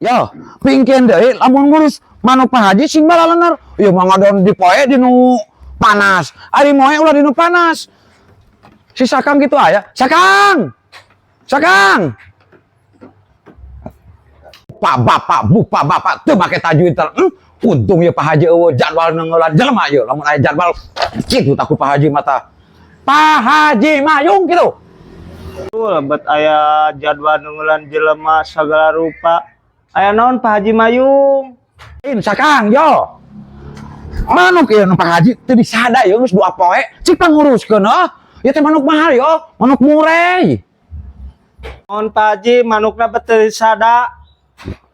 Yo, pingkeun deui lamun ngurus manuk Pak Haji sing balalener. Ieu mah ngadon di poe di nu panas. Ari moe ulah di nu panas. Si Sakang gitu aya. Sakang. Sakang. Pak bapak, bu pak bapak teu make tajwid teh. Untung ya Pak Haji euweuh jadwal neunggeulan jelema ieu. Lamun aya jadwal kitu tah ku Pak Haji mata. Pak Haji Mayung gitu. Tuh, lebet aya jadwal neunggeulan jelema segala rupa. Aya naon, Pak Haji Mayung? In Sakang yo. Manuk ieu nu Pak Haji teu disada ieu geus 2 poe. Cik panguruskeun oh. Ieu teh manuk mahal yo, manuk murai. Naon, Pak Haji, manukna bet teu disada?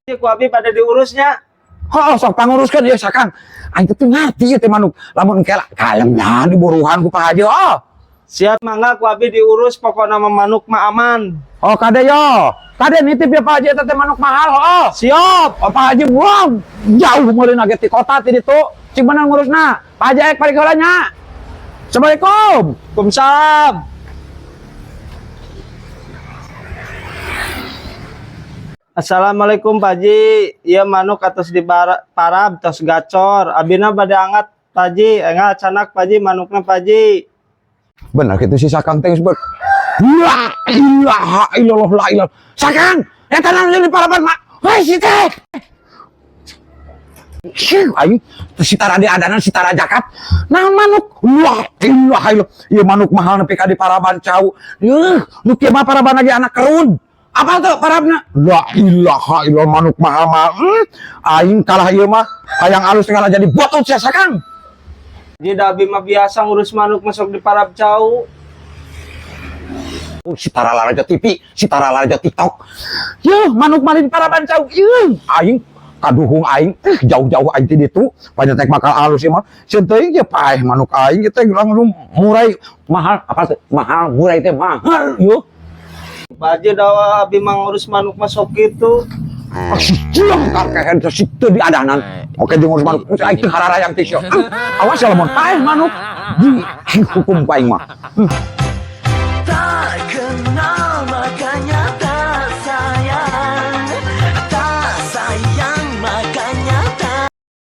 Ku abi pada diurusnya. Oh, sok panguruskeun ieu, Sakang. Aing teh teu ngarti ieu teh manuk. Lamun engke kalem lah diburuhan ku Pak Haji oh. Siap, mangga ku abi diurus, pokokna mah manuk mah aman. Oh, kade yo. Kade nitip ya, Pak Haji, eta teh manuk mahal oh. Siap. Oh, Pak Haji, wow, jauh meulina ge ti kota ti ditu. Cing bener ngurusna. Pak Haji ek balik heula nya. Assalamualaikum. Waalaikumsalam. Assalamualaikum, Pak Haji. Ieu manuk atos di parab tos gacor. Abina bade angkat, Pak Haji. Enggal canak, Pak Haji, manukna, Pak Haji. Bener gitu si Sakang teh geus La ilaha illallah, la ilaha. Sakang, eta naon di paraban mak? Hei si teh. Siu, aing si tara di adanan si tara jakat. Naon manuk? La ilaha illallah. Ieu manuk mahal nepi ka di paraban cau. Yeuh, nu kieu mah paraban lagi anak kerun. Apa tuh parabna? La ilaha illallah, manuk mahal mah. Aing kalah ieu mah. Hayang alus kalah jadi botol sia, Sakang. Jadi abi mah biasa ngurus manuk masuk di parab cau. Oh, si tara larajo TV, si tara larajo TikTok. Yuh, manuk malin paraban cau. Yuh, aing kaduhung aing, jauh-jauh aing ti ditu, panyetek bakal alus ieu mah. Sieun teuing ge paeh manuk aing teh langsung murai mahal apa teh? Mahal murai teh mahal yuh. Pak Haji, dawa abi mah ngurus manuk masuk gitu. Ah, si ciong kakehed si teu diadanan. Oke jeung ngurus manuk, aing teu hararayang teh sia. Awas ya lamun paeh manuk di hukum ku aing mah.